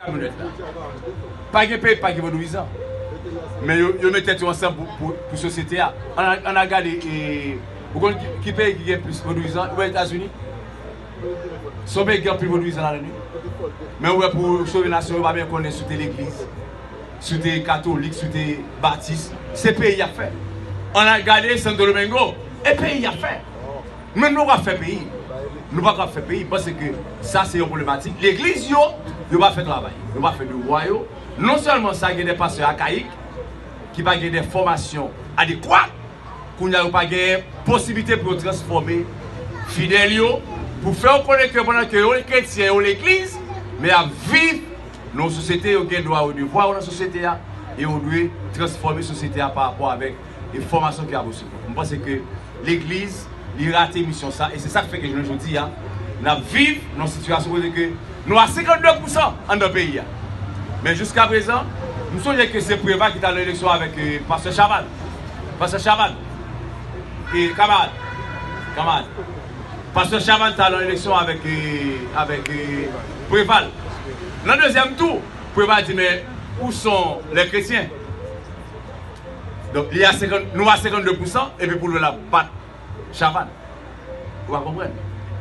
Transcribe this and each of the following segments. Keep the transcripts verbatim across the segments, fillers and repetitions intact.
Kamyonèt la. Pa gen peyi pa gen vodouyizan. Men yo, yo met tèt yo ansanm pou, pou, pou sosyete a. Ann al, ann al gade, e, ou konn ki, ki peyi ki gen plis vodouyizan? Ou wè Etazini? Se yon peyi ki gen anpil vodouyizan ladan l, wi. Men ou wè pou sove nasyon, yo pa byen konnen si w te legliz, si w te katolik, si w te batis. Se peyi y ap fè. Ann al gade Santo Domingo. E peyi y ap fè. Men nou p ap fè peyi. Nou pa ka fè peyi. M panse ke sa se yon pwoblematike. Legliz yo, yo pa fè travay. Yo pa fè devwa yo. Non sèlman sa, gen de pastè akayik ki pa gen de fòmasyon adekwa. Kounye a, yo pa gen posiblite pou yo transfòme fidèl yo, pou fè yo konnen ke pandan ke yo kretyen, yo legliz, men y ap viv nan yon sosyete, yo gen dwa yo, devwa yo nan sosyete a, e yo dwe transfòme sosyete a pa rapò avèk e fòmasyon ke y ap resevwa. M panse ke legliz, li rate misyon sa, e se sa k fè ke jounen jodi a, n ap viv nan yon sitiyasyon kote ke nou a senkannde pousan anndan peyi a. Men jiskaprezan, m sonje ke se Preval ki t al nan eleksyon avèk, e, pastè Chavannes. Pastè Chavannes. E, kamarad. Kamarad. Pastè Chavannes t al nan eleksyon avèk, e, avèk, e, Preval. Nan dezyèm tou, Preval di, "Mais où sont les chrétiens?" Donk, li a senkant, nou a senkannde pousan, epi pou l wè l ap bat Chavannes. Ou pa konprann?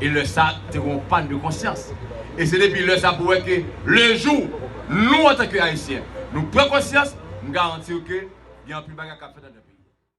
E lè sa, te gen yon pann de konsyans. E se depi lè sa pou wè ke le jou, nou, antanke Ayisyen, nou pran konsyans, m garanti w ke gen anpil bagay k ap fèt anndan.